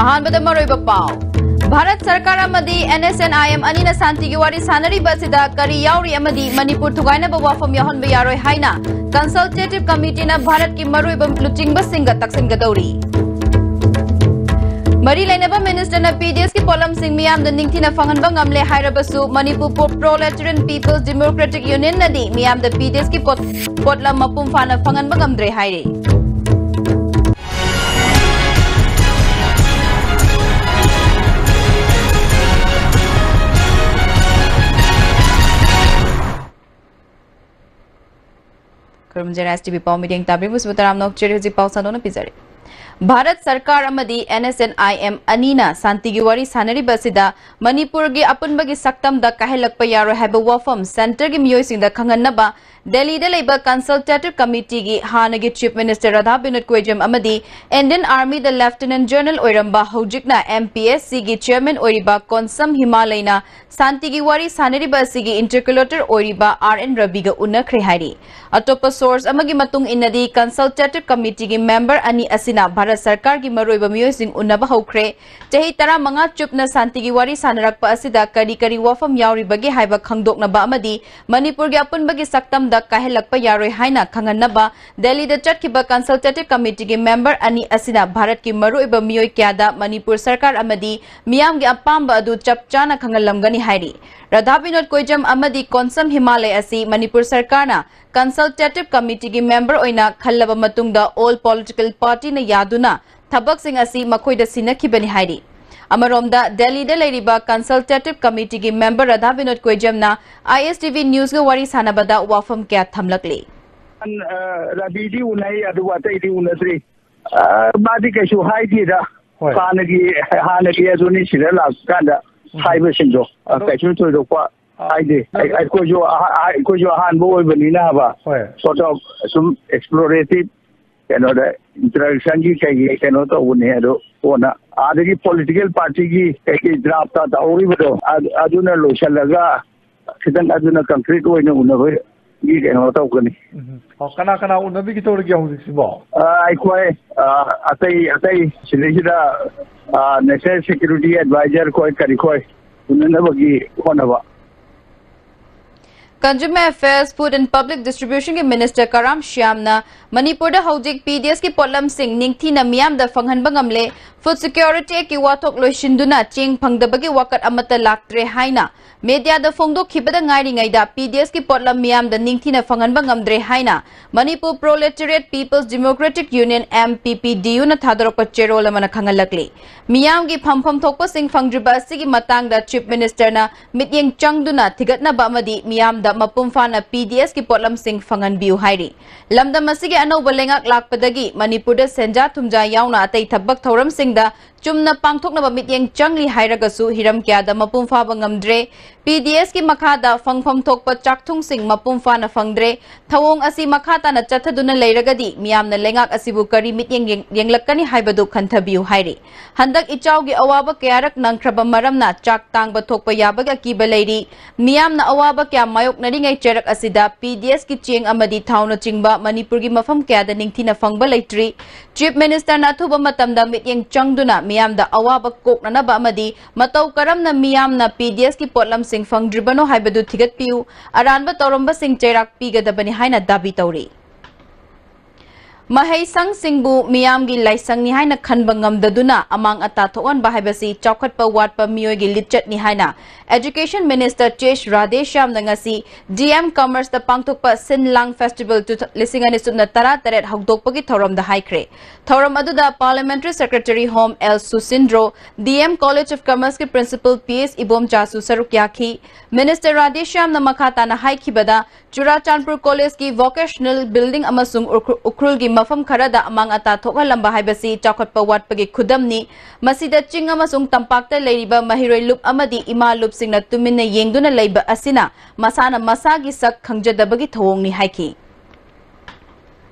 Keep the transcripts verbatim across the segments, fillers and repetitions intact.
ꯑꯍꯥꯟꯕꯗ ꯃꯔꯨꯑꯣꯏꯕ ꯄꯥꯎ꯫ ꯚꯥꯔꯠ ꯁꯔꯀꯥꯔ ꯑꯃꯗꯤ NSCN-IM ꯑꯅꯤꯅ ꯁꯥꯟꯇꯤꯒꯤ ꯋꯥꯔꯤ ꯁꯥꯟꯅꯔꯤꯕ ꯑꯁꯤꯗ ꯀꯔꯤ ꯌꯥꯎꯔꯤ ꯑꯃꯗꯤ ꯃꯅꯤꯄꯨꯔ ꯊꯨꯒꯥꯏꯅꯕ ꯋꯥꯐꯝ ꯌꯥꯎꯍꯟꯕ ꯌꯥꯔꯣꯏ ꯍꯥꯏꯅ Consultative Committee-ꯅ ꯚꯥꯔꯠꯀꯤ ꯃꯔꯨꯑꯣꯏꯕ ꯂꯨꯆꯤꯡꯕꯁꯤꯡꯒ ꯇꯛꯁꯤꯟꯒꯗꯧꯔꯤ꯫ ꯃꯔꯤ ꯂꯩꯅꯕ ꯃꯤꯅꯤꯁꯇꯔꯅ PDS-ꯀꯤ ꯄꯣꯠꯂꯝꯁꯤꯡ ꯃꯤꯌꯥꯝꯗ ꯅꯤꯡꯊꯤꯅ ꯐꯪꯍꯟꯕ ꯉꯝꯂꯦ ꯍꯥꯏꯔꯕꯁꯨ Manipur Pro-, Proletarian People's Democratic Union-ꯅꯗꯤ ꯃꯤꯌꯥꯝꯗ PDS-ꯀꯤ ꯄꯣꯠ-, ꯄꯣꯠꯂꯝ ꯃꯄꯨꯡ ꯐꯥꯅ ꯐꯪꯍꯟꯕ ꯉꯝꯗ꯭ꯔꯦ ꯍꯥꯏꯔꯤ꯫ ꯈꯨꯔꯨꯝꯖꯔꯤ, S T V ꯄꯥꯎ ꯃꯤꯠꯌꯦꯡ ꯇꯥꯕꯤꯔꯤꯕꯁꯤꯕꯨ ꯇꯔꯥꯝꯅ ꯑꯣꯛꯆꯔꯤ꯫ ꯍꯧꯖꯤꯛ ꯄꯥꯎ ꯁꯟꯗꯣꯛꯅ ꯄꯤꯖꯔꯤ꯫ ꯚꯥꯔꯠ ꯁꯔꯀꯥꯔ ꯑꯃꯗꯤ NSCN-IM ꯑꯅꯤꯅ ꯁꯥꯟꯇꯤꯒꯤ ꯋꯥꯔꯤ ꯁꯥꯟꯅꯔꯤꯕ ꯑꯁꯤꯗ ꯃꯅꯤꯄꯨꯔꯒꯤ ꯑꯄꯨꯟꯕꯒꯤ ꯁꯛꯇꯝꯗ ꯀꯥꯏꯍꯜꯂꯛꯄ ꯌꯥꯔꯣꯏ ꯍꯥꯏꯕ ꯋꯥꯐꯝ ꯁꯦꯟꯇꯔꯒꯤ ꯃꯤꯑꯣꯏꯁꯤꯡꯗ ꯈꯪꯍꯟꯅꯕ ꯗꯦꯜꯂꯤꯗ ꯂꯩꯕ Consultative Committee-ꯒꯤ ꯍꯥꯟꯅꯒꯤ Chief Minister ꯔꯥꯙꯥ ꯕꯤꯅꯣꯗ ꯀꯣꯏꯖꯝ ꯑꯃꯗꯤ Indian Army-ꯗ Lieutenant General ꯑꯣꯏꯔꯝꯕ, ꯍꯧꯖꯤꯛꯅ MPSC-ꯒꯤ Chairman ꯑꯣꯏꯔꯤꯕ ꯀꯣꯟꯁꯝ ꯍꯤꯃꯥꯂꯩꯅ ꯁꯥꯟꯇꯤꯒꯤ ꯋꯥꯔꯤ ꯁꯥꯟꯅꯔꯤꯕ ꯑꯁꯤꯒꯤ interlocutor ꯑꯣꯏꯔꯤꯕ R N ꯔꯕꯤꯒ ꯎꯅꯈ꯭ꯔꯦ ꯍꯥꯏꯔꯤ꯫ ꯑꯇꯣꯞꯄ source ꯑꯃꯒꯤ ꯃꯇꯨꯡ ꯏꯟꯅꯗꯤ, Consultative Committee-ꯒꯤ member ꯑꯅꯤ ꯑꯁꯤꯅ ꯚꯥꯔꯠ ꯁꯔꯀꯥꯔꯒꯤ ꯃꯔꯨꯑꯣꯏꯕ ꯃꯤꯑꯣꯏꯁꯤꯡ ꯎꯅꯕ ꯍꯧꯈ꯭ꯔꯦ꯫ ꯆꯍꯤ ꯇꯔꯥꯃꯉꯥ ꯆꯨꯞꯅ ꯁꯥꯟꯇꯤꯒꯤ ꯋꯥꯔꯤ ꯁꯥꯟꯅꯔꯛꯄ ꯑꯁꯤꯗ ꯀꯔꯤ ꯀꯔꯤ ꯋꯥꯐꯝ ꯌꯥꯎꯔꯤꯕꯒꯦ ꯍꯥꯏꯕ ꯈꯪꯗꯣꯛꯅꯕ ꯑꯃꯗꯤ ꯃꯅꯤꯄꯨꯔꯒꯤ ꯑꯄꯨꯟꯕꯒꯤ ꯁꯛꯇꯝꯗ ꯀꯥꯏꯍꯜꯂꯛꯄ ꯌꯥꯔꯣꯏ ꯍꯥꯏꯅ ꯈꯪꯍꯟꯅꯕ ꯗꯦꯜꯂꯤꯗ ꯆꯠꯈꯤꯕ Consultative Committee-ꯒꯤ member ꯑꯅꯤ ꯑꯁꯤꯅ ꯚꯥꯔꯠꯀꯤ ꯃꯔꯨꯑꯣꯏꯕ ꯃꯤꯑꯣꯏ ꯀꯌꯥꯗ ꯃꯅꯤꯄꯨꯔ ꯁꯔꯀꯥꯔ ꯑꯃꯗꯤ ꯃꯤꯌꯥꯝꯒꯤ ꯑꯄꯥꯝꯕ ꯑꯗꯨ ꯆꯞ ꯆꯥꯅ ꯈꯪꯍꯜꯂꯝꯒꯅꯤ ꯍꯥꯏꯔꯤ꯫ ꯔꯥꯙꯥ ꯕꯤꯅꯣꯗ ꯀꯣꯏꯖꯝ ꯑꯃꯗꯤ ꯀꯣꯟꯁꯝ ꯍꯤꯃꯥꯂꯩ ꯑꯁꯤ ꯃꯅꯤꯄꯨꯔ ꯁꯔꯀꯥꯔꯅ Consultative Committee-ꯒꯤ member ꯑꯣꯏꯅ ꯈꯜꯂꯕ ꯃꯇꯨꯡꯗ all political party-ꯅ ꯌꯥꯗꯨꯅ ꯊꯕꯛꯁꯤꯡ ꯑꯁꯤ ꯃꯈꯣꯏꯗ ꯁꯤꯟꯅꯈꯤꯕꯅꯤ ꯍꯥꯏꯔꯤ꯫ ꯑꯃꯔꯣꯝꯗ, ꯗꯦꯜꯂꯤꯗ ꯂꯩꯔꯤꯕ Consultative Committee-ꯒꯤ member Radha Vinod ꯀꯣꯏꯖꯝꯅ ISTV News-ꯒ ꯋꯥꯔꯤ ꯁꯥꯟꯅꯕꯗ ꯋꯥꯐꯝ ꯀꯌꯥ ꯊꯝꯂꯛꯂꯤ꯫ ꯑ, ꯔꯕꯤꯗꯤ ꯎꯅꯩ, ꯑꯗꯨꯕꯨ ꯑꯇꯩꯗꯤ ꯎꯅꯗ꯭ꯔꯤ꯫ ꯑ, ꯃꯥꯗꯤ ꯀꯩꯁꯨ ꯍꯥꯏꯗꯦꯗ꯫ ꯍꯣꯏ꯫ ꯍꯥꯟꯅꯒꯤ, ꯍꯥꯟꯅꯒꯤ ꯑꯗꯨꯅꯤ ꯁꯤꯗ ꯂꯥꯛꯄ ꯀꯥꯟꯗ ꯎꯝ꯫ ꯍꯥꯏꯕꯁꯤꯡꯗꯣ, ꯑ, ꯑꯗꯣ ꯀꯩꯁꯨ ꯊꯣꯏꯗꯣꯛꯄ ꯑ, ꯍꯥꯏꯗꯦ꯫ ꯑꯗꯣ ꯑꯩ-, ꯑꯩꯈꯣꯏꯁꯨ ꯑꯍ-, ꯑ-, ꯑꯩꯈꯣꯏꯁꯨ ꯑꯍꯥꯟꯕ ꯑꯣꯏꯕꯅꯤꯅ ꯍꯥꯏꯕ꯫ ꯍꯣꯏ꯫ Sort of ꯁꯨꯝ explorative ꯀꯩꯅꯣꯗ introduction-ꯒꯤ ꯀꯩꯒꯤ ꯀꯩꯅꯣ ꯇꯧꯕꯅꯦ꯫ ꯑꯗꯣ ꯀꯣꯟꯅ ꯑꯥꯗꯒꯤ political party-ꯒꯤ ꯀꯩꯀꯩ draft ꯇꯧꯍꯧꯔꯤꯕꯗꯣ, ꯑꯗꯨ, ꯑꯗꯨꯅ ꯂꯣꯏꯁꯤꯜꯂꯒ ꯈꯤꯇꯪ ꯑꯗꯨꯅ concrete ꯑꯣꯏꯅ ꯎꯅꯕ ꯀꯩꯅꯣ ꯇꯧꯒꯅꯤ꯫ ꯎꯝ꯫ ꯑꯣ, ꯀꯅꯥ ꯀꯅꯥ ꯎꯅꯕꯤꯒꯦ ꯇꯧꯔꯤꯒꯦ ꯍꯧꯖꯤꯛꯁꯤꯕꯣ? ꯑ, ꯑꯩꯈꯣꯏ, ꯑ, ꯑꯇꯩ, ꯑꯇꯩ ꯁꯤꯗꯩꯁꯤꯗ, ꯑ, national security advisor ꯈꯣꯏ ꯀꯔꯤ ꯈꯣꯏ ꯎꯅꯅꯕꯒꯤ ꯍꯣꯠꯅꯕ꯫ Consumer Affairs, Food and Public Distribution ꯒꯤ Minister ꯀꯔꯥꯝ ꯁ꯭ꯌꯥꯝꯅ ꯃꯅꯤꯄꯨꯔꯗ ꯍꯧꯖꯤꯛ P D S ꯀꯤ ꯄꯣꯠꯂꯝꯁꯤꯡ ꯅꯤꯡꯊꯤꯅ ꯃꯤꯌꯥꯝꯗ ꯐꯪꯍꯟꯕ ꯉꯝꯂꯦ, Food Security Act ꯀꯤ ꯋꯥꯊꯣꯛ ꯂꯣꯏꯁꯤꯟꯗꯨꯅ ꯆꯦꯡ ꯐꯪꯗꯕꯒꯤ ꯋꯥꯀꯠ ꯑꯃꯠꯇ ꯂꯥꯛꯇ꯭ꯔꯦ ꯍꯥꯏꯅ media ꯗ ꯐꯣꯡꯗꯣꯛꯈꯤꯕꯗ ꯉꯥꯏꯔꯤꯉꯩꯗ P D S ꯀꯤ ꯄꯣꯠꯂꯝ ꯃꯤꯌꯥꯝꯗ ꯅꯤꯡꯊꯤꯅ ꯐꯪꯍꯟꯕ ꯉꯝꯗ꯭ꯔꯦ ꯍꯥꯏꯅ Manipur Proletariat People's Democratic Union, M P P D U ꯅ ꯊꯥꯗꯣꯔꯛꯄ ꯆꯦꯔꯣꯜ ꯑꯃꯅ ꯈꯪꯍꯜꯂꯛꯂꯤ꯫ ꯃꯤꯌꯥꯝꯒꯤ ꯐꯪꯐꯝ ꯊꯣꯛꯄꯁꯤꯡ ꯐꯪꯗ꯭ꯔꯤꯕ ꯑꯁꯤꯒꯤ ꯃꯇꯥꯡꯗ Chief Minister ꯅ ꯃꯤꯠꯌꯦꯡ ꯆꯪꯗꯨꯅ ꯊꯤꯒꯠꯅꯕ ꯑꯃꯗꯤ ꯃꯤꯌꯥꯝꯗ ꯃꯄꯨꯡ ꯐꯥꯅ P D S ꯀꯤ ꯄꯣꯠꯂꯝꯁꯤꯡ ꯐꯪꯍꯟꯕꯤꯌꯨ ꯍꯥꯏꯔꯤ꯫ ꯂꯝꯗꯝ ꯑꯁꯤꯒꯤ ꯑꯅꯧꯕ ꯂꯩꯉꯥꯛ ꯂꯥꯛꯄꯗꯒꯤ ꯃꯅꯤꯄꯨꯔꯗ ꯁꯦꯟꯖꯥ ꯊꯨꯝꯖꯥ ꯌꯥꯎꯅ ꯑꯇꯩ ꯊꯕꯛ ꯊꯧꯔꯝꯁꯤꯡꯗ ꯆꯨꯝꯅ ꯄꯥꯡꯊꯣꯛꯅꯕ ꯃꯤꯠꯌꯦꯡ ꯆꯪꯂꯤ ꯍꯥꯏꯔꯒꯁꯨ ꯍꯤꯔꯝ ꯀꯌꯥꯗ ꯃꯄꯨꯡ ꯐꯥꯕ ꯉꯝꯗ꯭ꯔꯦ꯫ P D S ꯀꯤ ꯃꯈꯥꯗ ꯐꯪꯐꯝ ꯊꯣꯛꯄ ꯆꯥꯛꯊꯨꯡꯁꯤꯡ ꯃꯄꯨꯡ ꯐꯥꯅ ꯐꯪꯗ꯭ꯔꯦ꯫ ꯊꯧꯑꯣꯡ ꯑꯁꯤ ꯃꯈꯥ ꯇꯥꯅ ꯆꯠꯊꯗꯨꯅ ꯂꯩꯔꯒꯗꯤ ꯃꯤꯌꯥꯝꯅ ꯂꯩꯉꯥꯛ ꯑꯁꯤꯕꯨ ꯀꯔꯤ ꯃꯤꯠꯌꯦꯡ ꯌꯦꯡ-, ꯌꯦꯡꯂꯛꯀꯅꯤ ꯍꯥꯏꯕꯗꯨ ꯈꯟꯊꯕꯤꯌꯨ ꯍꯥꯏꯔꯤ꯫ ꯍꯟꯗꯛ ꯏꯆꯥꯎꯒꯤ ꯑꯋꯥꯕ ꯀꯌꯥꯔꯛ ꯅꯪꯈ꯭ꯔꯕ ꯃꯔꯝꯅ ꯆꯥꯛ ꯇꯥꯡꯕ ꯊꯣꯛꯄ ꯌꯥꯕꯒꯤ ꯑꯀꯤꯕ ꯂꯩꯔꯤ꯫ ꯃꯤꯌꯥꯝꯅ ꯑꯋꯥꯕ ꯀꯌꯥ ꯃꯥꯌꯣꯛꯅꯔꯤꯉꯩ ꯆꯩꯔꯛ ꯑꯁꯤꯗ P D S ꯀꯤ ꯆꯦꯡ ꯑꯃꯗꯤ ꯊꯥꯎꯅꯆꯤꯡꯕ ꯃꯅꯤꯄꯨꯔꯒꯤ ꯃꯐꯝ ꯀꯌꯥꯗ ꯅꯤꯡꯊꯤꯅ ꯐꯪꯕ ꯂꯩꯇ꯭ꯔꯤ꯫ Chief Minister ꯅ ꯑꯊꯨꯕ ꯃꯇꯝꯗ ꯃꯤꯠꯌꯦꯡ ꯆꯪꯗꯨꯅ ꯃꯤꯌꯥꯝꯗ ꯑꯋꯥꯕ ꯀꯣꯛꯅꯅꯕ ꯑꯃꯗꯤ ꯃꯇꯧ ꯀꯔꯝꯅ ꯃꯤꯌꯥꯝꯅ P D S ꯀꯤ ꯄꯣꯠꯂꯝꯁꯤꯡ ꯐꯪꯗ꯭ꯔꯤꯕꯅꯣ ꯍꯥꯏꯕꯗꯨ ꯊꯤꯒꯠꯄꯤꯌꯨ, ꯑꯔꯥꯟꯕ ꯇꯧꯔꯝꯕꯁꯤꯡ ꯆꯩꯔꯥꯛ ꯄꯤꯒꯗꯕꯅꯤ ꯍꯥꯏꯅ ꯗꯥꯕꯤ ꯇꯧꯔꯤ꯫ ꯃꯍꯩꯁꯪꯁꯤꯡꯕꯨ ꯃꯤꯌꯥꯝꯒꯤ ꯂꯥꯏꯁꯪꯅꯤ ꯍꯥꯏꯅ ꯈꯟꯕ ꯉꯝꯗꯗꯨꯅ ꯑꯃꯥꯡ ꯑꯇꯥ ꯊꯣꯛꯍꯟꯕ ꯍꯥꯏꯕꯁꯤ ꯆꯥꯎꯈꯠꯄ ꯋꯥꯠꯄ ꯃꯤꯑꯣꯏꯒꯤ ꯂꯤꯆꯠꯅꯤ ꯍꯥꯏꯅ Education Minister H Radheshyam ꯅ ꯉꯁꯤ D M Commerce ꯇ ꯄꯥꯡꯊꯣꯛꯄ ꯁꯤꯟ ꯂꯥꯡ Festival ꯇꯨ ꯊ-, ꯂꯤꯁꯤꯡ ꯑꯅꯤ ꯁꯨꯞꯅ ꯇꯔꯥ ꯇꯔꯦꯠ ꯍꯧꯗꯣꯛꯄꯒꯤ ꯊꯧꯔꯝꯗ ꯍꯥꯏꯈ꯭ꯔꯦ꯫ ꯊꯧꯔꯝ ꯑꯗꯨꯗ Parliamentary Secretary Home L Susindro, D M College of Commerce ꯀꯤ Principal P S ꯏꯕꯣꯝꯆꯥꯁꯨ ꯁꯔꯨꯛ ꯌꯥꯈꯤ꯫ Minister Radheshyam ꯅ ꯃꯈꯥ ꯇꯥꯅ ꯍꯥꯏꯈꯤꯕꯗ, ꯆꯨꯔꯥꯆꯥꯟꯄꯨꯔ College ꯀꯤ Vocational Building ꯑꯃꯁꯨꯡ ꯎꯈ꯭ꯔꯨ-, ꯎꯈ꯭ꯔꯨꯜꯒꯤ ꯃꯐꯝ ꯈꯔꯗ ꯑꯃꯥꯡ ꯑꯇꯥ ꯊꯣꯛꯍꯜꯂꯝꯕ ꯍꯥꯏꯕꯁꯤ ꯆꯥꯎꯈꯠꯄ ꯋꯥꯠꯄꯒꯤ ꯈꯨꯗꯝꯅꯤ꯫ ꯃꯁꯤꯗ ꯆꯤꯡ ꯑꯃꯁꯨꯡ ꯇꯝꯄꯥꯛꯇ ꯂꯩꯔꯤꯕ ꯃꯍꯩꯔꯣꯏ ꯂꯨꯞ ꯑꯃꯗꯤ ꯏꯃꯥ ꯂꯨꯞꯁꯤꯡꯅ ꯇꯨꯃꯤꯟꯅ ꯌꯦꯡꯗꯨꯅ ꯂꯩꯕ ꯑꯁꯤꯅ ꯃꯁꯥꯅ ꯃꯁꯥꯒꯤ ꯁꯛ ꯈꯪꯖꯗꯕꯒꯤ ꯊꯧꯑꯣꯡꯅꯤ ꯍꯥꯏꯈꯤ꯫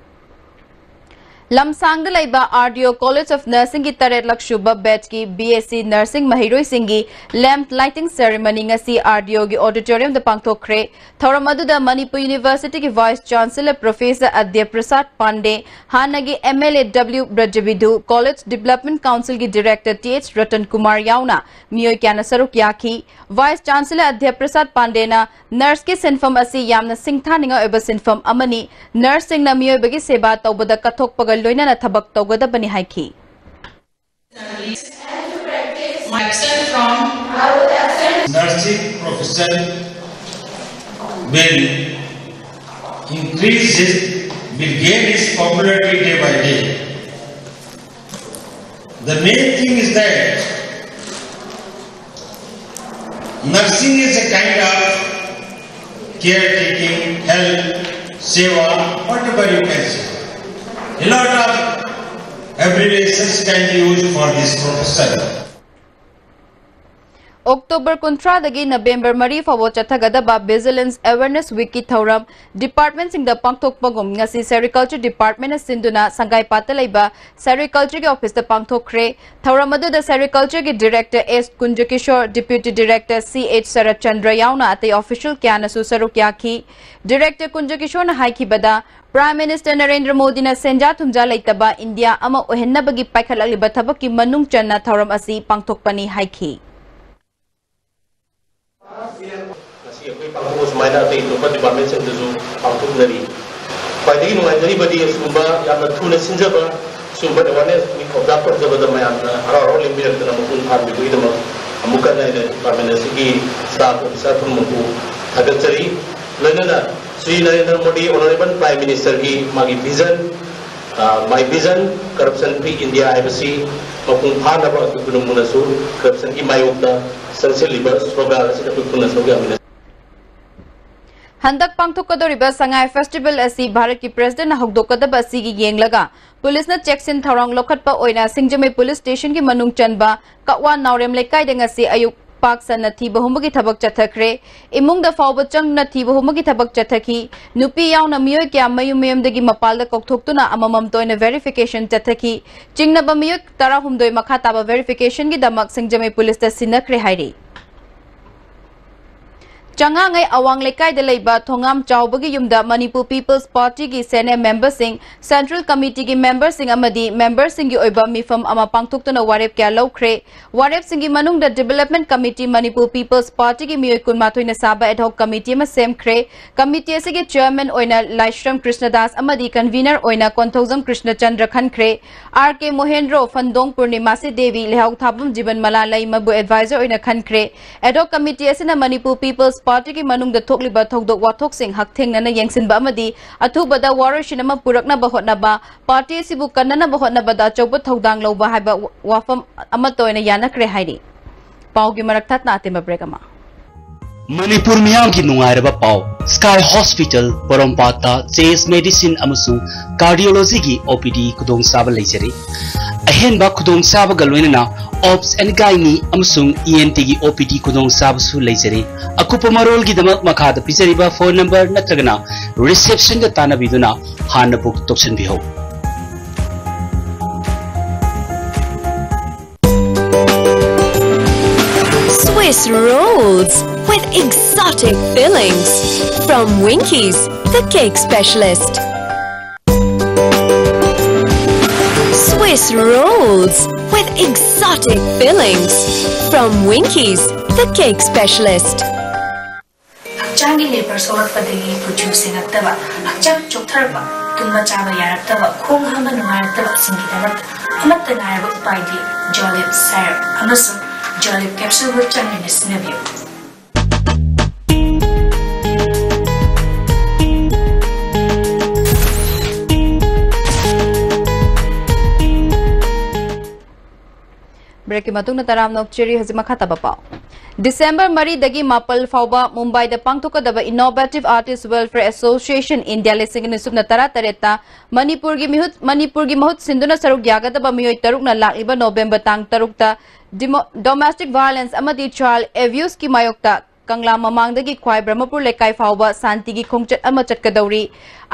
ꯂꯝꯁꯥꯡꯗ ꯂꯩꯕ R D O College of Nursingꯒꯤ ꯇꯔꯦꯠꯂꯛ ꯁꯨꯕ batchꯀꯤ B S C Nursing ꯃꯍꯩꯔꯣꯏꯁꯤꯡꯒꯤ lamp lighting ceremony ꯉꯁꯤ R D Oꯒꯤ auditoriumꯗ ꯄꯥꯡꯊꯣꯛꯈ꯭ꯔꯦ꯫ ꯊꯧꯔꯝ ꯑꯗꯨꯗ ꯃꯅꯤꯄꯨꯔ Universityꯒꯤ Vice Chancellor Professor ꯑꯗ꯭ꯌ ꯄ꯭ꯔꯁꯥꯗ ꯄꯥꯟꯗꯦ, ꯍꯥꯟꯅꯒꯤ M L A W Brajabidhu, College Development Councilꯒꯤ Director T H Ratan Kumar ꯌꯥꯎꯅ ꯃꯤꯑꯣꯏ ꯀꯌꯥꯅ ꯁꯔꯨꯛ ꯌꯥꯈꯤ꯫ Vice Chancellor ꯑꯗ꯭ꯌ ꯄ꯭ꯔꯁꯥꯗ ꯄꯥꯟꯗꯦꯅ nurseꯀꯤ ꯁꯤꯟꯐꯝ ꯑꯁꯤ ꯌꯥꯝꯅ ꯁꯤꯡꯊꯥꯅꯤꯡꯉꯥꯏ ꯑꯣꯏꯕ ꯁꯤꯟꯐꯝ ꯑꯃꯅꯤ꯫ Nurseꯁꯤꯡꯅ ꯃꯤꯑꯣꯏꯕꯒꯤ ꯁꯦꯕꯥ ꯇꯧꯕꯗ ꯀꯠꯊꯣꯛꯄꯒ ꯂꯣꯏꯅꯅ ꯊꯕꯛ ꯇꯧꯒꯗꯕꯅꯤ ꯍꯥꯏꯈꯤ꯫ Nursing profession will increase its, will gain its popularity day by day. The main thing is that nursing is a kind of caretaking, help, seva, whatever you can say. A lot of abbreviations can be used for this profession. October ꯀꯨꯟꯊ꯭ꯔꯥꯗꯒꯤ November ꯃꯔꯤ ꯐꯥꯎꯕ ꯆꯠꯊꯒꯗꯕ Vigilance Awareness Weekꯀꯤ ꯊꯧꯔꯝ departmentꯁꯤꯡꯗ ꯄꯥꯡꯊꯣꯛꯄꯒꯨꯝ ꯉꯁꯤ Sericulture Departmentꯅ ꯁꯤꯟꯗꯨꯅ ꯁꯪꯒꯥꯏꯄꯥꯠꯇ ꯂꯩꯕ Sericultureꯒꯤ officeꯇ ꯄꯥꯡꯊꯣꯛꯈ꯭ꯔꯦ꯫ ꯊꯧꯔꯝ ꯑꯗꯨꯗ Sericultureꯒꯤ Director S ꯀꯨꯟꯖꯀꯤꯁꯣꯔ, Deputy Director C H Saratchandra ꯌꯥꯎꯅ ꯑꯇꯩ official ꯀꯌꯥꯅꯁꯨ ꯁꯔꯨꯛ ꯌꯥꯈꯤ꯫ Director ꯀꯨꯟꯖꯀꯤꯁꯣꯔꯅ ꯍꯥꯏꯈꯤꯕꯗ, Prime Minister ꯅꯔꯦꯟꯗ꯭ꯔ ꯃꯣꯗꯤꯅ ꯁꯦꯟꯖꯥ ꯊꯨꯝꯖꯥ ꯂꯩꯇꯕ ꯏꯟꯗꯤꯌꯥ ꯑꯃ ꯑꯣꯏꯍꯟꯅꯕꯒꯤ ꯄꯥꯏꯈꯠꯂꯛꯂꯤꯕ ꯊꯕꯛꯀꯤ ꯃꯅꯨꯡ ꯆꯟꯅ ꯊꯧꯔꯝ ꯑꯁꯤ ꯄꯥꯡꯊꯣꯛꯄꯅꯤ ꯍꯥꯏꯈꯤ꯫ ꯉꯁꯤ ꯑꯩꯈꯣꯏ ꯄꯥꯡꯊꯣꯛꯄ ꯁꯨꯃꯥꯏꯅ ꯑꯇꯩ ꯑꯇꯣꯞꯄ departmentꯁꯤꯡꯗꯁꯨ ꯄꯥꯡꯊꯣꯛꯅꯔꯤ꯫ ꯈ꯭ꯋꯥꯏꯗꯒꯤ ꯅꯨꯡꯉꯥꯏꯖꯔꯤꯕꯗꯤ ꯑꯁꯤꯒꯨꯝꯕ ꯌꯥꯝꯅ ꯊꯨꯅ ꯁꯤꯟꯖꯕ, ꯁꯤꯒꯨꯝꯕ awareness week observe ꯇꯧꯖꯕꯗ ꯃꯌꯥꯝꯅ ꯍꯔꯥꯎ ꯍꯔꯥꯎ ꯂꯦꯡꯕꯤꯔꯛꯇꯅ ꯃꯄꯨꯡ ꯐꯥꯍꯟꯕꯤꯕꯒꯤꯗꯃꯛ ꯑꯃꯨꯛ ꯍꯟꯅ ꯑꯩꯅ department ꯑꯁꯤꯒꯤ staff officer ꯄꯨꯝꯅꯃꯛꯄꯨ ꯊꯥꯒꯠꯆꯔꯤ꯫ ꯂꯣꯏꯅꯅ ꯁ꯭ꯔꯤ ꯅꯔꯦꯟꯗ꯭ꯔ ꯃꯣꯗꯤ honourable Prime Ministerꯒꯤ ꯃꯥꯒꯤ vision, ꯑ, My Vision Corruption Free India ꯍꯥꯏꯕꯁꯤ ꯃꯄꯨꯡ ꯐꯥꯅꯕ ꯑꯩꯈꯣꯏ ꯄꯨꯝꯅꯃꯛꯅꯁꯨ corruptionꯒꯤ ꯃꯥꯌꯣꯛꯇ ꯆꯪꯁꯤꯜꯂꯤꯕ struggle ꯑꯁꯤꯗ ꯑꯩꯈꯣꯏ ꯄꯨꯟꯅ ꯁꯔꯨꯛ ꯌꯥꯃꯤꯟꯅꯁꯤ꯫ ꯍꯟꯗꯛ ꯄꯥꯡꯊꯣꯛꯀꯗꯧꯔꯤꯕ ꯁꯉꯥꯏ festival ꯑꯁꯤ ꯚꯥꯔꯠꯀꯤ presidentꯅ ꯍꯧꯗꯣꯛꯀꯗꯕ ꯑꯁꯤꯒꯤ ꯌꯦꯡꯂꯒ policeꯅ ꯆꯦꯛꯁꯤꯟ ꯊꯧꯔꯥꯡ ꯂꯧꯈꯠꯄ ꯑꯣꯏꯅ ꯁꯤꯡꯖꯃꯩ police stationꯒꯤ ꯃꯅꯨꯡ ꯆꯟꯕ ꯀꯛꯋꯥ ꯅꯥꯎꯔꯦꯝ ꯂꯩꯀꯥꯏꯗ ꯉꯁꯤ ꯑꯌꯨꯛ ꯄꯥꯛ ꯁꯟꯅ ꯊꯤꯕ ꯍꯨꯝꯕꯒꯤ ꯊꯕꯛ ꯆꯠꯊꯈ꯭ꯔꯦ꯫ ꯏꯃꯨꯡꯗ ꯐꯥꯎꯕ ꯆꯪꯗꯨꯅ ꯊꯤꯕ ꯍꯨꯝꯕꯒꯤ ꯊꯕꯛ ꯆꯠꯊꯈꯤ꯫ ꯅꯨꯄꯤ ꯌꯥꯎꯅ ꯃꯤꯑꯣꯏ ꯀꯌꯥ ꯃꯌꯨꯝ ꯃꯌꯨꯝꯗꯒꯤ ꯃꯄꯥꯜꯗ ꯀꯧꯊꯣꯛꯇꯨꯅ ꯑꯃꯃꯝꯇ ꯑꯣꯏꯅ verification ꯆꯠꯊꯈꯤ꯫ ꯆꯤꯡꯅꯕ ꯃꯤꯑꯣꯏ ꯇꯔꯥꯍꯨꯝꯗꯣꯏ ꯃꯈꯥ ꯇꯥꯕ verificationꯒꯤꯗꯃꯛ ꯁꯤꯡꯖꯃꯩ ꯄꯨꯂꯤꯁꯇ ꯁꯤꯟꯅꯈ꯭ꯔꯦ ꯍꯥꯏꯔꯤ꯫ ꯆꯉꯥꯡꯉꯩ ꯑꯋꯥꯡ ꯂꯩꯀꯥꯏꯗ ꯂꯩꯕ ꯊꯣꯉꯥꯝ ꯆꯥꯎꯕꯒꯤ ꯌꯨꯝꯗ Manipur People's Partyꯒꯤ senior memberꯁꯤꯡ, central committeeꯒꯤ memberꯁꯤꯡ ꯑꯃꯗꯤ memberꯁꯤꯡꯒꯤ ꯑꯣꯏꯕ ꯃꯤꯐꯝ ꯑꯃ ꯄꯥꯡꯊꯣꯛꯇꯨꯅ ꯋꯥꯔꯦꯞ ꯀꯌꯥ ꯂꯧꯈ꯭ꯔꯦ꯫ ꯋꯥꯔꯦꯞꯁꯤꯡꯒꯤ ꯃꯅꯨꯡꯗ development committee, Manipur People's Partyꯒꯤ ꯃꯤꯑꯣꯏ ꯀꯨꯟꯃꯥꯊꯣꯏꯅ ꯁꯥꯕ ad hoc committee ꯑꯃ ꯁꯦꯝꯈ꯭ꯔꯦ꯫ Committee ꯑꯁꯤꯒꯤ chairman ꯑꯣꯏꯅ ꯂꯥꯏꯁ꯭ꯔꯝ ꯀ꯭ꯔꯤꯁꯅꯗꯥꯁ ꯑꯃꯗꯤ convener ꯑꯣꯏꯅ ꯀꯣꯟꯊꯧꯖꯝ ꯀ꯭ꯔꯤꯁꯅꯆꯟꯗ꯭ꯔ ꯈꯟꯈ꯭ꯔꯦ꯫ ꯑꯥꯔ ꯀꯦ ꯃꯣꯍꯦꯟꯗ꯭ꯔꯣ, ꯐꯟꯗꯣꯡ ꯄꯨꯔꯅꯤꯃꯥꯁꯤ ꯗꯦꯕꯤ, ꯂꯩꯍꯥꯎ ꯊꯥꯕꯝ ꯖꯤꯕꯟ ꯃꯂꯥ ꯂꯩꯃꯕꯨ advisor ꯑꯣꯏꯅ ꯈꯟꯈ꯭ꯔꯦ꯫ Ad hoc committee ꯑꯁꯤꯅ Manipur People's Partyꯒꯤ ꯃꯅꯨꯡꯗ ꯊꯣꯛꯂꯤꯕ ꯊꯧꯗꯣꯛ ꯋꯥꯊꯣꯛꯁꯤꯡ ꯍꯛꯊꯦꯡꯅꯅ ꯌꯦꯡꯁꯤꯟꯕ ꯑꯃꯗꯤ ꯑꯊꯨꯕꯗ ꯋꯥꯔꯣꯏꯁꯤꯟ ꯑꯃ ꯄꯨꯔꯛꯅꯕ ꯍꯣꯠꯅꯕ, party ꯑꯁꯤꯕꯨ ꯀꯟꯅꯅꯕ ꯍꯣꯠꯅꯕꯗ ꯑꯆꯧꯕ ꯊꯧꯗꯥꯡ ꯂꯧꯕ ꯍꯥꯏꯕ ꯋꯥꯐꯝ ꯑꯃꯠꯇ ꯑꯣꯏꯅ ꯌꯥꯅꯈ꯭ꯔꯦ ꯍꯥꯏꯔꯤ꯫ ꯄꯥꯎꯒꯤ ꯃꯔꯛ ꯊꯠꯅ ꯑꯇꯦꯟꯕ break ꯑꯃ꯫ ꯃꯅꯤꯄꯨꯔ ꯃꯤꯌꯥꯝꯒꯤ ꯅꯨꯡꯉꯥꯏꯔꯕ ꯄꯥꯎ, Sky Hospital ꯄꯣꯔꯣꯝꯄꯥꯠꯇ chest medicine ꯑꯃꯁꯨꯡ cardiologyꯒꯤ O P D ꯈꯨꯗꯣꯡꯆꯥꯕ ꯂꯩꯖꯔꯤ꯫ ꯑꯍꯦꯟꯕ ꯈꯨꯗꯣꯡꯆꯥꯕꯒ ꯂꯣꯏꯅꯅ obs and gynae ꯑꯃꯁꯨꯡ E N Tꯒꯤ O P D ꯈꯨꯗꯣꯡꯆꯥꯕꯁꯨ ꯂꯩꯖꯔꯤ꯫ ꯑꯀꯨꯞꯄ ꯃꯔꯣꯜꯒꯤꯗꯃꯛ ꯃꯈꯥꯗ ꯄꯤꯖꯔꯤꯕ phone number ꯅꯠꯇ꯭ꯔꯒꯅ receptionꯒ ꯇꯥꯟꯅꯕꯤꯗꯨꯅ ꯍꯥꯟꯅ book ꯇꯧꯁꯤꯟꯕꯤꯍꯧ꯫ Swiss rolls with exotic fillings from Winkies, the cake specialist. Swiss rolls with exotic fillings from Winkies, the cake specialist. ꯍꯛꯆꯥꯡꯒꯤ labour ꯁꯣꯛꯂꯛꯄꯗꯒꯤ ꯀꯨꯆꯨ ꯁꯦꯡꯉꯛꯇꯕ, ꯍꯛꯆꯥꯡ ꯆꯣꯛꯊꯔꯛꯄ, ꯇꯨꯝꯕ ꯆꯥꯕ ꯌꯥꯔꯛꯇꯕ, ꯈꯣꯡ ꯍꯥꯝꯕ ꯅꯨꯡꯉꯥꯏꯔꯛꯇꯕꯁꯤꯡꯒꯤꯗꯃꯛꯇ ꯑꯃꯠꯇ ꯉꯥꯏꯔꯕ ꯎꯄꯥꯏꯗꯤ Jolib syrup ꯑꯃꯁꯨꯡ Jolib capsuleꯕꯨ ꯆꯥꯡ ꯅꯥꯏꯅ ꯁꯤꯖꯤꯟꯅꯕꯤꯌꯨ꯫ Breakꯀꯤ ꯃꯇꯨꯡꯗ ꯇꯔꯥꯝꯅ ꯑꯣꯛꯆꯔꯤ꯫ ꯍꯧꯖꯤꯛ ꯃꯈꯥ ꯇꯥꯕ ꯄꯥꯎ꯫ ꯗꯤꯁꯦꯝꯕꯔ ꯃꯔꯤꯗꯒꯤ ꯃꯥꯄꯜ ꯐꯥꯎꯕ ꯃꯨꯝꯕꯥꯏꯗ ꯄꯥꯡꯊꯣꯛꯀꯗꯕ Innovative Artist Welfare Association India ꯂꯤꯁꯤꯡ ꯑꯅꯤ ꯁꯨꯞꯅ ꯇꯔꯥ ꯇꯔꯦꯠꯇ ꯃꯅꯤꯄꯨꯔꯒꯤ ꯃꯤꯍꯨꯠ, ꯃꯅꯤꯄꯨꯔꯒꯤ ꯃꯍꯨꯠ ꯁꯤꯟꯗꯨꯅ ꯁꯔꯨꯛ ꯌꯥꯒꯗꯕ ꯃꯤꯑꯣꯏ ꯇꯔꯨꯛꯅ ꯂꯥꯛꯂꯤꯕ ꯅꯣꯕꯦꯝꯕꯔ ꯇꯥꯡ ꯇꯔꯨꯛꯇ ꯗꯤꯃꯣ-, Domestic Violence ꯑꯃꯗꯤ Child Abuse ꯀꯤ ꯃꯥꯌꯣꯛꯇ ꯀꯪꯂꯥ ꯃꯃꯥꯡꯗꯒꯤ ꯈ꯭ꯋꯥꯏ ꯕ꯭ꯔꯍ꯭ꯃꯄꯨꯔ ꯂꯩꯀꯥꯏ ꯐꯥꯎꯕ ꯁꯥꯟꯇꯤꯒꯤ ꯈꯣꯡꯆꯠ ꯑꯃ ꯆꯠꯀꯗꯧꯔꯤ꯫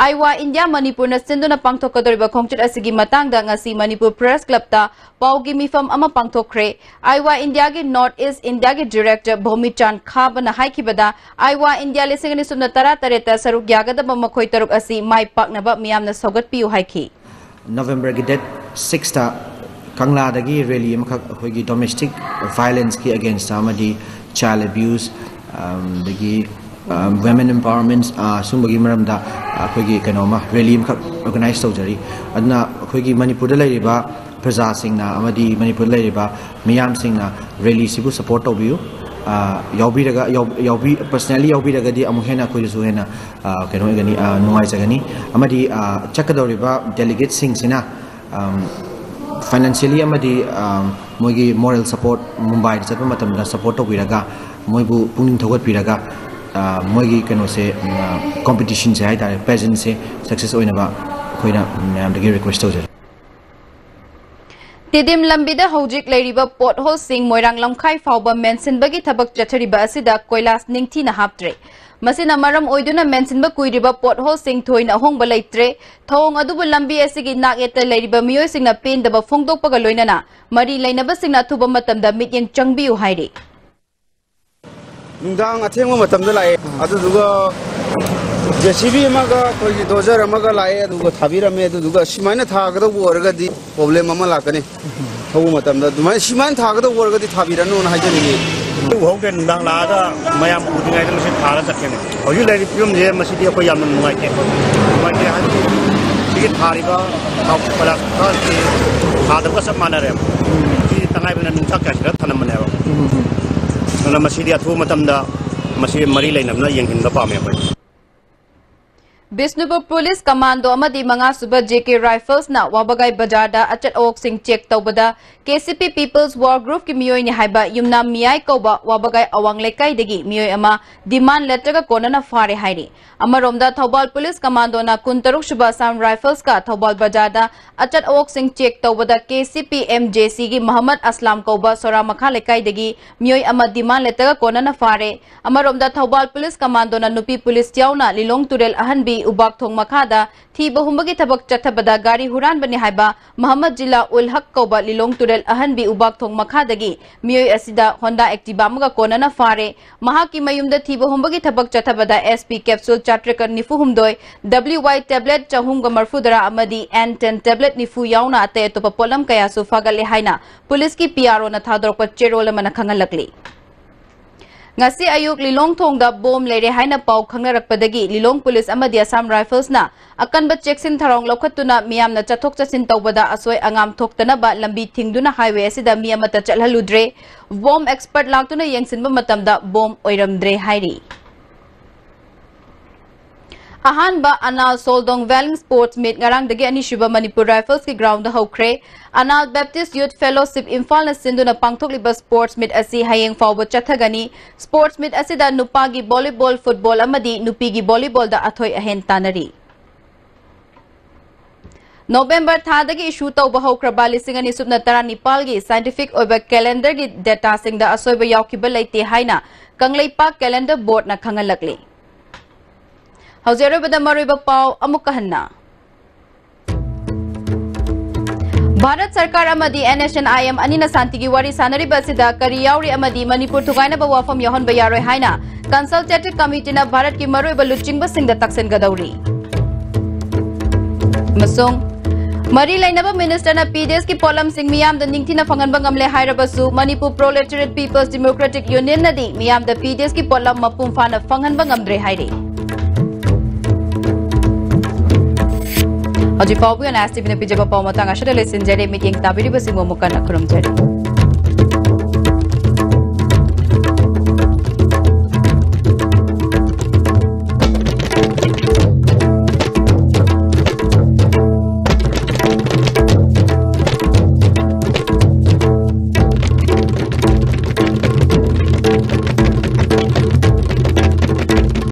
ꯑꯥꯏꯋꯥ ꯏꯟꯗꯤꯌꯥ ꯃꯅꯤꯄꯨꯔꯅ ꯁꯤꯟꯗꯨꯅ ꯄꯥꯡꯊꯣꯛꯀꯗꯧꯔꯤꯕ ꯈꯣꯡꯆꯠ ꯑꯁꯤꯒꯤ ꯃꯇꯥꯡꯗ ꯉꯁꯤ ꯃꯅꯤꯄꯨꯔ ꯄ꯭ꯔꯦꯁ ꯀ꯭ꯂꯕꯇ ꯄꯥꯎꯒꯤ ꯃꯤꯐꯝ ꯑꯃ ꯄꯥꯡꯊꯣꯛꯈ꯭ꯔꯦ꯫ ꯑꯥꯏꯋꯥ ꯏꯟꯗꯤꯌꯥꯒꯤ North East ꯏꯟꯗꯤꯌꯥꯒꯤ ꯗꯤꯔꯦꯛꯇꯔ ꯚꯣꯃꯤꯆꯥꯟ ꯈꯥꯕꯅ ꯍꯥꯏꯈꯤꯕꯗ, ꯑꯥꯏꯋꯥ ꯏꯟꯗꯤꯌꯥ ꯂꯤꯁꯤꯡ ꯑꯅꯤ ꯁꯨꯞꯅ ꯇꯔꯥ ꯇꯔꯦꯠꯇ ꯁꯔꯨꯛ ꯌꯥꯒꯗꯕ ꯃꯈꯣꯏ ꯇꯔꯨꯛ ꯑꯁꯤ ꯃꯥꯏ ꯄꯥꯛꯅꯕ ꯃꯤꯌꯥꯝꯅ ꯁꯧꯒꯠꯄꯤꯌꯨ ꯍꯥꯏꯈꯤ꯫ ꯅꯕꯦꯝꯕꯔꯒꯤ ꯗꯦꯠ ꯁꯤꯛꯁꯇ ꯀꯪꯂꯥꯗꯒꯤ ꯔꯦꯂꯤ ꯑꯃꯈꯛ ꯑꯩꯈꯣꯏꯒꯤ ꯗꯣꯃꯦꯁꯇꯤꯛ ꯚꯥꯏꯂꯦꯟꯁꯀꯤ ꯑꯦꯒꯦꯟꯁꯇ ꯑꯃꯗꯤ ꯆꯥꯏꯜ ꯑꯦꯕ꯭ꯌꯨꯁ, ꯑꯗꯒꯤ ꯋꯨꯃꯦꯟ ꯑꯦꯝꯄꯥꯋꯔꯃꯦꯟ, ꯁꯨꯝꯕꯒꯤ ꯃꯔꯝꯗ ꯑꯩꯈꯣꯏꯒꯤ ꯀꯩꯅꯣꯝꯃ ꯔꯦꯂꯤ ꯑꯃꯈꯛ ꯑꯣꯔꯒꯅꯥꯏꯖ ꯇꯧꯖꯔꯤ꯫ ꯑꯗꯨꯅ ꯑꯩꯈꯣꯏꯒꯤ ꯃꯅꯤꯄꯨꯔꯗ ꯂꯩꯔꯤꯕ ꯄ꯭ꯔꯖꯥꯁꯤꯡꯅ ꯑꯃꯗꯤ ꯃꯅꯤꯄꯨꯔꯗ ꯂꯩꯔꯤꯕ ꯃꯤꯌꯥꯝꯁꯤꯡꯅ ꯔꯦꯂꯤꯁꯤꯕꯨ ꯁꯄꯣꯔꯠ ꯇꯧꯕꯤꯌꯨ꯫ ꯑ, ꯌꯥꯎꯕꯤꯔꯒ, ꯌꯥꯎ-, ꯌꯥꯎꯕꯤ-, personally ꯌꯥꯎꯕꯤꯔꯒꯗꯤ ꯑꯃꯨꯛ ꯍꯦꯟꯅ ꯑꯩꯈꯣꯏꯗꯁꯨ ꯍꯦꯟꯅ, ꯑ, ꯀꯩꯅꯣ ꯑꯣꯏꯒꯅꯤ, ꯑ, ꯅꯨꯡꯉꯥꯏꯖꯒꯅꯤ꯫ ꯑꯃꯗꯤ, ꯑ, ꯆꯠꯀꯗꯧꯔꯤꯕ delegateꯁꯤꯡꯁꯤꯅ, ꯑꯝ, financially ꯑꯃꯗꯤ, ꯑꯝ, ꯃꯣꯏꯒꯤ moral support, ꯃꯨꯝꯕꯥꯏꯗ ꯆꯠꯄ ꯃꯇꯝꯗ support ꯇꯧꯕꯤꯔꯒ, ꯃꯣꯏꯕꯨ ꯄꯨꯛꯅꯤꯡ ꯊꯧꯒꯠꯄꯤꯔꯒ, ꯑ, ꯃꯣꯏꯒꯤ ꯀꯩꯅꯣꯁꯦ, ꯎꯝ, ꯑ, competitionꯁꯦ ꯍꯥꯏꯇꯥꯔꯦ, pageantꯁꯦ success ꯑꯣꯏꯅꯕ ꯑꯩꯈꯣꯏꯅ ꯃꯌꯥꯝꯗꯒꯤ request ꯇꯧꯖꯔꯤ꯫ ꯇꯤꯗꯤꯝ ꯂꯝꯕꯤꯗ ꯍꯧꯖꯤꯛ ꯂꯩꯔꯤꯕ potholeꯁꯤꯡ ꯃꯣꯏꯔꯥꯡ ꯂꯝꯈꯥꯏ ꯐꯥꯎꯕ ꯃꯦꯟꯁꯤꯟꯕꯒꯤ ꯊꯕꯛ ꯆꯠꯊꯔꯤꯕ ꯑꯁꯤꯗ ꯀꯣꯏꯂꯥꯁ ꯅꯤꯡꯊꯤꯅ ꯍꯥꯞꯇ꯭ꯔꯦ꯫ ꯃꯁꯤꯅ ꯃꯔꯝ ꯑꯣꯏꯗꯨꯅ ꯃꯦꯟꯁꯤꯟꯕ ꯀꯨꯏꯔꯤꯕ potholeꯁꯤꯡ ꯊꯣꯏꯅ ꯑꯍꯣꯡꯕ ꯂꯩꯇ꯭ꯔꯦ꯫ ꯊꯧꯑꯣꯡ ꯑꯗꯨꯕꯨ ꯂꯝꯕꯤ ꯑꯁꯤꯒꯤ ꯅꯥꯛꯌꯦꯠꯇ ꯂꯩꯔꯤꯕ ꯃꯤꯑꯣꯏꯁꯤꯡꯅ ꯄꯦꯟꯗꯕ ꯐꯣꯡꯗꯣꯛꯄꯒ ꯂꯣꯏꯅꯅ ꯃꯔꯤ ꯂꯩꯅꯕꯁꯤꯡꯅ ꯑꯊꯨꯕ ꯃꯇꯝꯗ ꯃꯤꯠꯌꯦꯡ ꯆꯪꯕꯤꯌꯨ ꯍꯥꯏꯔꯤ꯫ ꯅꯨꯡꯗꯥꯡ ꯑꯊꯦꯡꯕ ꯃꯇꯝꯗ ꯂꯥꯛꯑꯦ꯫ ꯑꯗꯨꯗꯨꯒ JCB ꯑꯃꯒ ꯑꯩꯈꯣꯏꯒꯤ dozer ꯑꯃꯒ ꯂꯥꯛꯑꯦ, ꯑꯗꯨꯒ ꯊꯥꯕꯤꯔꯝꯃꯦ꯫ ꯑꯗꯨꯗꯨꯒ ꯁꯨꯃꯥꯏꯅ ꯊꯥꯒꯗꯧꯕ ꯑꯣꯏꯔꯒꯗꯤ problem ꯑꯃ ꯂꯥꯛꯀꯅꯤ꯫ ꯊꯧꯕ ꯃꯇꯝꯗ ꯑꯗꯨꯃꯥꯏꯅ ꯁꯨꯃꯥꯏꯅ ꯊꯥꯒꯗꯧꯕ ꯑꯣꯏꯔꯒꯗꯤ ꯊꯥꯕꯤꯔꯅꯨꯅ ꯍꯥꯏꯖꯅꯤꯡꯉꯤ꯫ ꯎꯍꯧꯗ꯭ꯔꯦ, ꯅꯨꯡꯗꯥꯡ ꯂꯥꯛꯑꯒ ꯃꯌꯥꯝ ꯎꯗ꯭ꯔꯤꯉꯩꯗ ꯃꯁꯤ ꯊꯥꯔ ꯆꯠꯈꯤꯕꯅꯤ꯫ ꯍꯧꯖꯤꯛ ꯂꯩꯔꯤꯕ ꯐꯤꯕꯝꯁꯦ ꯃꯁꯤꯗꯤ ꯑꯩꯈꯣꯏ ꯌꯥꯝꯅ ꯅꯨꯡꯉꯥꯏꯇꯦ꯫ ꯅꯨꯡꯉꯥꯏꯇꯦ ꯍꯥꯏꯕꯗꯤ ꯁꯤꯒꯤ ꯊꯥꯔꯤꯕ ꯊꯥꯎ ꯀꯣꯏꯂꯥꯁ ꯈꯨꯊꯥꯁꯤ ꯊꯥꯗꯕꯒ ꯆꯞ ꯃꯥꯟꯅꯔꯦꯕ꯫ ꯁꯤ ꯇꯉꯥꯏ ꯐꯗꯅ ꯅꯨꯡꯁꯥ ꯀꯌꯥꯁꯤꯗ ꯊꯅꯝꯕꯅꯦꯕ꯫ ꯑꯗꯨꯅ ꯃꯁꯤꯗꯤ ꯑꯊꯨꯕ ꯃꯇꯝꯗ ꯃꯁꯤ ꯃꯔꯤ ꯂꯩꯅꯕꯅ ꯌꯦꯡꯁꯤꯟꯕ ꯄꯥꯝꯃꯦ ꯑꯩꯈꯣꯏ꯫ ꯕꯤꯁꯅꯨꯄꯨꯔ ꯄꯨꯂꯤꯁ ꯀꯃꯥꯟꯗꯣ ꯑꯃꯗꯤ ꯃꯉꯥꯁꯨꯕ J K Riflesꯅ ꯋꯥꯕꯒꯥꯏ ꯕꯖꯥꯔꯗ ꯑꯆꯠ ꯑꯋꯣꯛꯁꯤꯡ ꯆꯦꯛ ꯇꯧꯕꯗ K C P People's War Groupꯀꯤ ꯃꯤꯑꯣꯏꯅꯤ ꯍꯥꯏꯕ ꯌꯨꯝꯅꯥꯝ ꯃꯤꯌꯥꯏ ꯀꯧꯕ ꯋꯥꯕꯒꯥꯏ ꯑꯋꯥꯡ ꯂꯩꯀꯥꯏꯗꯒꯤ ꯃꯤꯑꯣꯏ ꯑꯃ demand letterꯒ ꯀꯣꯟꯅꯅ ꯐꯥꯔꯦ ꯍꯥꯏꯔꯤ꯫ ꯑꯃꯔꯣꯝꯗ ꯊꯧꯕꯥꯜ ꯄꯨꯂꯤꯁ ꯀꯃꯥꯟꯗꯣꯅ ꯀꯨꯟꯇꯔꯨꯛ ꯁꯨꯕ Assam Riflesꯀ ꯊꯧꯕꯥꯜ ꯕꯖꯥꯔꯗ ꯑꯆꯠ ꯑꯋꯣꯛꯁꯤꯡ ꯆꯦꯛ ꯇꯧꯕꯗ K C P M J Cꯒꯤ ꯃꯍꯝꯃꯗ ꯑꯁꯂꯥꯝ ꯀꯧꯕ ꯁꯣꯔꯥ ꯃꯈꯥ ꯂꯩꯀꯥꯏꯗꯒꯤ ꯃꯤꯑꯣꯏ ꯑꯃ demand letterꯒ ꯀꯣꯟꯅꯅ ꯐꯥꯔꯦ꯫ ꯑꯃꯔꯣꯝꯗ ꯊꯧꯕꯥꯜ ꯄꯨꯂꯤꯁ ꯀꯃꯥꯟꯗꯣꯅ ꯅꯨꯄꯤ ꯄꯨꯂꯤꯁ ꯌꯥꯎꯅ ꯂꯤꯂꯣꯡ ꯇꯨꯔꯦꯜ ꯑꯍꯟꯕꯤ ꯎꯕꯥꯛ ꯊꯣꯡ ꯃꯈꯥꯗ ꯊꯤꯕ ꯍꯨꯝꯕꯒꯤ ꯊꯕꯛ ꯆꯠꯊꯕꯗ ꯒꯥꯔꯤ ꯍꯨꯔꯥꯟꯕꯅꯤ ꯍꯥꯏꯕ ꯃꯍꯝꯃꯗ ꯖꯤꯂꯥ ꯎꯜ ꯍꯛ ꯀꯧꯕ ꯂꯤꯂꯣꯡ ꯇꯨꯔꯦꯜ ꯑꯍꯟꯕꯤ ꯎꯕꯥꯛ ꯊꯣꯡ ꯃꯈꯥꯗꯒꯤ ꯃꯤꯑꯣꯏ ꯑꯁꯤꯗ Honda Activa ꯑꯃꯒ ꯀꯣꯟꯅꯅ ꯐꯥꯔꯦ꯫ ꯃꯍꯥꯛꯀꯤ ꯃꯌꯨꯝꯗ ꯊꯤꯕ ꯍꯨꯝꯕꯒꯤ ꯊꯕꯛ ꯆꯠꯊꯕꯗ S P capsule ꯆꯥꯇ꯭ꯔꯦꯠꯀ ꯅꯤꯐꯨ ꯍꯨꯝꯗꯣꯏ, W Y tablet ꯆꯍꯨꯝꯒ ꯃꯔꯐꯨ ꯇꯔꯥ ꯑꯃꯗꯤ N ten tablet ꯅꯤꯐꯨ ꯌꯥꯎꯅ ꯑꯇꯩ ꯑꯇꯣꯞꯄ ꯄꯣꯠꯂꯝ ꯀꯌꯥꯁꯨ ꯐꯥꯒꯠꯂꯦ ꯍꯥꯏꯅ ꯄꯨꯂꯤꯁꯀꯤ P R Oꯅ ꯊꯥꯗꯣꯔꯛꯄ ꯆꯦꯔꯣꯜ ꯑꯃꯅ ꯈꯪꯍꯜꯂꯛꯂꯤ꯫ ꯉꯁꯤ ꯑꯌꯨꯛ ꯂꯤꯂꯣꯡ ꯊꯣꯡꯗ ꯕꯣꯝ ꯂꯩꯔꯦ ꯍꯥꯏꯅ ꯄꯥꯎ ꯈꯪꯅꯔꯛꯄꯗꯒꯤ ꯂꯤꯂꯣꯡ ꯄꯨꯂꯤꯁ ꯑꯃꯗꯤ Assam Riflesꯅ ꯑꯀꯟꯕ ꯆꯦꯛꯁꯤꯟ ꯊꯧꯔꯥꯡ ꯂꯧꯈꯠꯇꯨꯅ ꯃꯤꯌꯥꯝꯅ ꯆꯠꯊꯣꯛ ꯆꯠꯁꯤꯟ ꯇꯧꯕꯗ ꯑꯁꯣꯏ ꯑꯉꯥꯝ ꯊꯣꯛꯇꯅꯕ ꯂꯝꯕꯤ ꯊꯤꯡꯗꯨꯅ highway ꯑꯁꯤꯗ ꯃꯤ ꯑꯃꯠꯇ ꯆꯠꯍꯜꯂꯨꯗ꯭ꯔꯦ꯫ Bomb expert ꯂꯥꯛꯇꯨꯅ ꯌꯦꯡꯁꯤꯟꯕ ꯃꯇꯝꯗ ꯕꯣꯝ ꯑꯣꯏꯔꯝꯗ꯭ꯔꯦ ꯍꯥꯏꯔꯤ꯫ ꯑꯍꯥꯟꯕ ꯑꯅꯥꯜ ꯁꯣꯜꯗꯣꯡ Valley Sports Meet ꯉꯔꯥꯡꯗꯒꯤ ꯑꯅꯤꯁꯨꯕ ꯃꯅꯤꯄꯨꯔ Riflesꯀꯤ groundꯗ ꯍꯧꯈ꯭ꯔꯦ꯫ ꯑꯅꯥꯜ Baptist Youth Fellowship ꯏꯝꯐꯥꯜꯅ ꯁꯤꯟꯗꯨꯅ ꯄꯥꯡꯊꯣꯛꯂꯤꯕ sports meet ꯑꯁꯤ ꯍꯌꯦꯡ ꯐꯥꯎꯕ ꯆꯠꯊꯒꯅꯤ꯫ Sports meet ꯑꯁꯤꯗ ꯅꯨꯄꯥꯒꯤ volleyball, football ꯑꯃꯗꯤ ꯅꯨꯄꯤꯒꯤ volleyballꯗ ꯑꯊꯣꯏ ꯑꯍꯦꯟ ꯇꯥꯟꯅꯔꯤ꯫ ꯅꯣꯕꯦꯝꯕꯔ ꯊꯥꯗꯒꯤ issue ꯇꯧꯕ ꯍꯧꯈ꯭ꯔꯕ ꯂꯤꯁꯤꯡ ꯑꯅꯤ ꯁꯨꯞꯅ ꯇꯔꯥꯅꯤꯄꯥꯜꯒꯤ scientific ꯑꯣꯏꯕ calendarꯒꯤ dataꯁꯤꯡꯗ ꯑꯁꯣꯏꯕ ꯌꯥꯎꯈꯤꯕ ꯂꯩꯇꯦ ꯍꯥꯏꯅ ꯀꯪꯂꯩꯄꯥꯛ calendar boardꯅ ꯈꯪꯍꯜꯂꯛꯂꯤ꯫ ꯍꯧꯖꯤꯛ ꯑꯔꯣꯏꯕꯗ ꯃꯔꯨꯑꯣꯏꯕ ꯄꯥꯎ ꯑꯃꯨꯛꯀ ꯍꯟꯅ꯫ ꯚꯥꯔꯠ ꯁꯔꯀꯥꯔ ꯑꯃꯗꯤ N S N I M ꯑꯅꯤꯅ ꯁꯥꯟꯇꯤꯒꯤ ꯋꯥꯔꯤ ꯁꯥꯟꯅꯔꯤꯕ ꯑꯁꯤꯗ ꯀꯔꯤ ꯌꯥꯎꯔꯤ ꯑꯃꯗꯤ ꯃꯅꯤꯄꯨꯔ ꯊꯨꯒꯥꯏꯅꯕ ꯋꯥꯐꯝ ꯌꯥꯎꯍꯟꯕ ꯌꯥꯔꯣꯏ ꯍꯥꯏꯅ consultative committeeꯅ ꯚꯥꯔꯠꯀꯤ ꯃꯔꯨꯑꯣꯏꯕ ꯂꯨꯆꯤꯡꯕꯁꯤꯡꯗ ꯇꯥꯛꯁꯤꯟꯒꯗꯧꯔꯤ꯫ ꯑꯃꯁꯨꯡ ꯃꯔꯤ ꯂꯩꯅꯕ ministerꯅ P D Sꯀꯤ ꯄꯣꯠꯂꯝꯁꯤꯡ ꯃꯤꯌꯥꯝꯗ ꯅꯤꯡꯊꯤꯅ ꯐꯪꯍꯟꯕ ꯉꯝꯂꯦ ꯍꯥꯏꯔꯕꯁꯨ, ꯃꯅꯤꯄꯨꯔ Proletariat People's Democratic Unionꯅꯗꯤ ꯃꯤꯌꯥꯝꯗ P D Sꯀꯤ ꯄꯣꯠꯂꯝ ꯃꯄꯨꯡ ꯐꯥꯅ ꯐꯪꯍꯟꯕ ꯉꯝꯗ꯭ꯔꯦ ꯍꯥꯏꯔꯤ꯫ ꯍꯧꯖꯤꯛ ꯐꯥꯎꯕꯒꯤ ꯑꯣꯏꯅ S T Vꯅ ꯄꯤꯖꯕ ꯄꯥꯎ ꯃꯇꯥꯡ ꯑꯁꯤꯗ ꯂꯣꯏꯁꯤꯟꯖꯔꯦ꯫ ꯃꯤꯠꯌꯦꯡ ꯇꯥꯕꯤꯔꯤꯕꯁꯤꯡꯕꯨ ꯑꯃꯨꯛ ꯍꯟꯅ ꯈꯨꯔꯨꯝꯖꯔꯤ꯫